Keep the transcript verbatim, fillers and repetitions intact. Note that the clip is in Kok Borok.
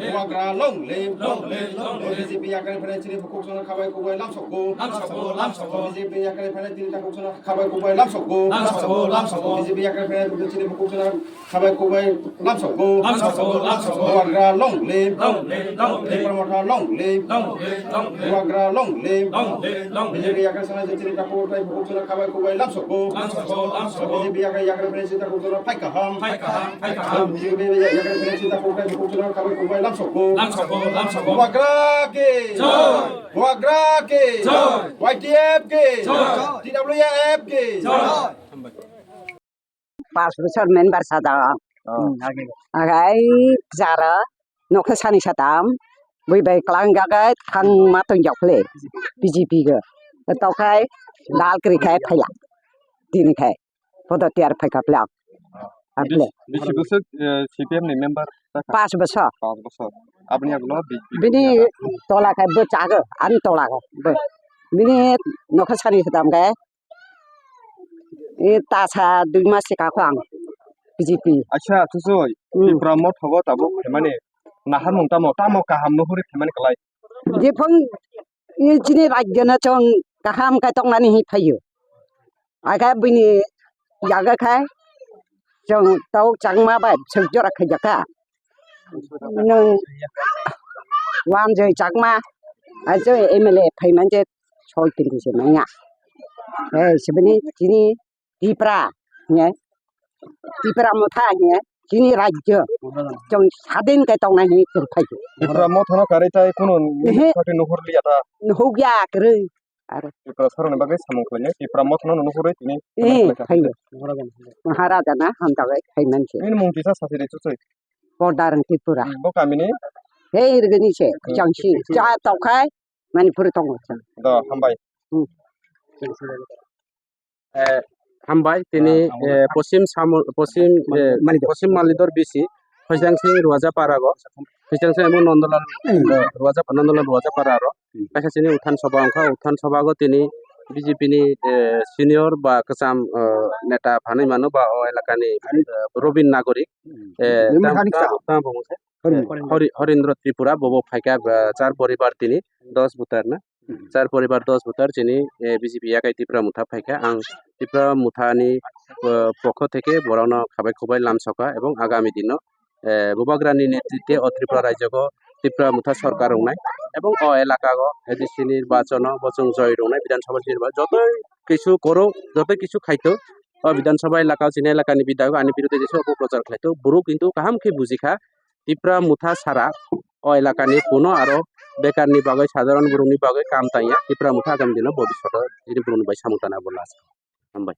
Bubagra long live. Long live, long live. B J P yakarwi phainai chini bukhuk chwngno khabai kubai lamsokgo. Lamsokgo, lamsokgo. B J P yakarwi phainai chini takhuk chwngno khabai kubai lamsokgo. Lamsokgo, lamsokgo. B J P yakarwi phainai chini bukhuk chwngno khabai kubai lamsokgo. Lamsokgo, lamsokgo. Bubagra long live. Long live, long live. Tipra Motha long live. Long live, long live. Bubagra long live. Long live, long live. B J P yakarwi phainai chini takhuk tei bukhuk chwngno khabai kubai lamsokgo. Lamsokgo, lamsokgo. B J P yakarwi, yakarwi phainai chini takhuk chwngno phai kaham. Phai kaham, phai kaham. B J P yakarwi phainai chini takhuk tei bukhuk chwngno khabai kubai lamsokgo. Lamsokgo, lamsokgo. Bubagra ki! Jai! Bubagra ki! Jai! Y T F ki! Jai! T W F ki! Jai! Pas bosor member sada. Oh. Agai jara nokha sani satam bui bai klang jaga thang ma tong jak le B J P ga. Tokhai dal kri khai phaila. Dini khai. Podo tiar phai kha phlak. Aple. Bisi bosor, eh, C P M ni member ta kha? Pas bosor. Pas bosor. Aboni agno bi-, bi-, Bini tola khai bo chago, ani tola khai bo. Bini nokha sani satam khai. E tasa dui mas se kakho ang B J P. Acha, Chuchoi, Hmm. Tipra Motha bo tabuk phaimani naharmung tamo, tamo kaham nuhuri phaimani kwlai? Jephang e chini rajya no chwng kaham khe tongmani hi phaio. Akhe bini yaga khe chwng tok changma bai bwswk jora khaijak kha. Nwng wanjwi chakma, aise M L A phaimani je soi tini se manya. Ei, sibini chini Tipra, ne? Tipra Motha, ne? Chini rajyo. Chwng sadin khe tongnai hinwi chwng phaikhe. Tipra Motha no karwi tai kunu Ehe. Party nuhur liya ta. Nuhukya kwrwi. Aro. Tipra saroni bagwi samung khlainai. Tipra Motha no nuhurwi tini Eh, samung khlaikha. Phaio. Maharaja na hamjagai phaimani se. Nini mung kisa sasi de Chuchoi. Bordarang Tripura. Bo kamini? Hei, irgini se, Hmm. Changsi. Cha tokhai, Manipur tongo. Do, hambai. Hmm. Eh, hambai, tini, Ah, eh, Posim Samul, Posim, eh, Malidor. Posim Malidor B C, Khojang Singh Ruaja Parago, Khojang Singh emo Nondolal, Hmm. eh, Ruaja, Nondolal Ruaja Pararo. Hmm. Kaisa chini Uthan Sabha wngkha, Uthan Sabha go tini B J P ni, eh, senior ba kwcham, eh, neta phanwi mano ba o elakani, eh, Robin Nagorik. Hmm. Eh, Robin tang, Nagorik tang, sa. Tang bo wngkha. Horin. Hori-, Horindra Tripura, bobo phaikha, ah, char poribar tini, dos voter na. Hmm. Char poribar dos voter chini, eh, B J P yakai Tipra Motha phaikha. Ang Tipra Motha ni, ah, pokho theke borokno khabai khubai lamsokha ebong agami dino, eh, Bubagrani netritwe o Tripura rajyogo Tipra Motha sorkar wngnai ebong o elakago A D C nirbachano bo chwng joy rwnai, Bidhan Sabha nirba-, jotoi kisu korok, jotoi kisu khaito, o Bidhan Sabha elakao chini elakani bidhayok ani biruddhe jesa opoprochar khlaito, borok kintu kaham khe bujikha, Tipra Motha sara o elakani kuno aro bekarni bagwi, sadharon borokni bagwi kam tangya. Tipra Motha agami dino bobishoto chini borokni bai samung tana bo last. Hambai.